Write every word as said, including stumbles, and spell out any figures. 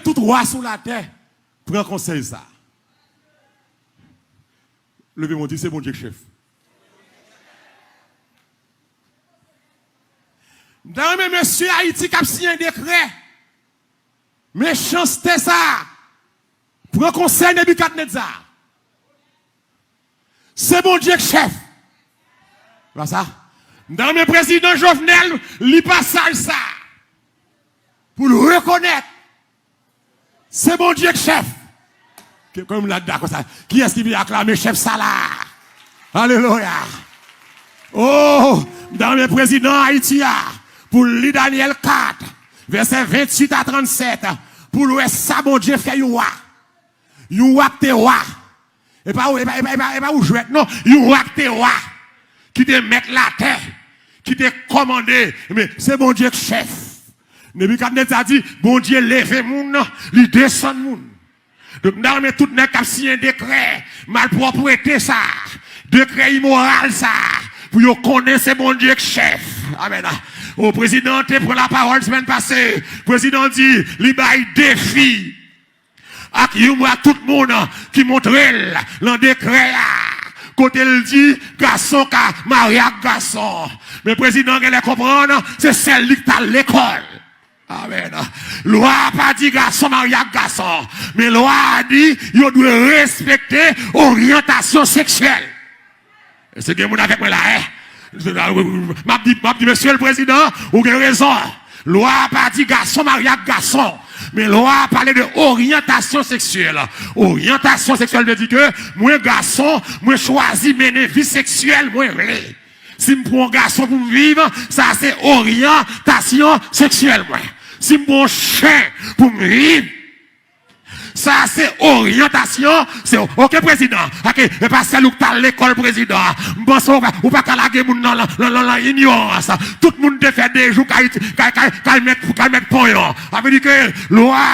tout wa sou latè pran konsèy sa. Leve men w, di, se Bondye k chèf. M ta renmen mesye Ayiti k ap siyen dekrè mechanste sa a pran konsèy Nebikadnetza. Se Bondye k chèf. Pa sa? M ta renmen prezidan Jovenel li pasaj sa a pou l rekonèt se Bondye k chèf. Ke, kòm la dakò sa. Kiyès ki vle aklame chèf sa la? Alelouya. Oh, m ta renmen prezidan Ayiti a pou l li Danyèl kat, vèsè venntuit a trannsèt, pou l wè sa Bondye fè yon wa. Yon wa k te wa. E pa, e pa, e pa, e pa, e pa yon jwèt, non. Yon wa k te wa. Ki te mèt latè. Ki te kòmande. Men, se Bondye k chèf. Nebikadnetza di, Bondye leve moun, li desann moun. Donk, m ta renmen tout nèg k ap siyen dekrè malpwòpte sa, dekrè imoral sa, pou yo konnen se Bondye k chèf. Amèn. O, prezidan an te pran lapawòl semèn pase. Prezidan di, li bay defi ak yon, ak tout moun ki montre l nan dekrè a, kote l di gason ka marye ak gason. Men prezidan genlè konprann, se sèl li k t al lekòl. Amèn. Lwa a pa di gason marye ak gason, men lwa a di yo dwe respekte oryantasyon seksyèl. Èske gen moun avèk mwen la, eh? M ap di, m ap di, mesye le prezidan, ou gen rezon. Lwa a pa di gason marye ak gason, men lwa a pale de oryantasyon seksyèl. Oryantasyon seksyèl vle di ke mwen gason, mwen chwazi mennen vi seksyèl mwen vle. Si m pran yon gason pou m viv, sa se oryantasyon seksyèl mwen. Si m pran yon chen pou m viv, sa se oryantasyon, se, oke, prezidan. Oke, e pa sèl ou k t al lekòl, prezidan. M panse ou pa, ou pa ka lage moun nan, nan, nan, nan inyorans. Tout moun te fè de jou kay, kay, kay, kay mèt, kay mèt ponyon. Sa vle di ke lwa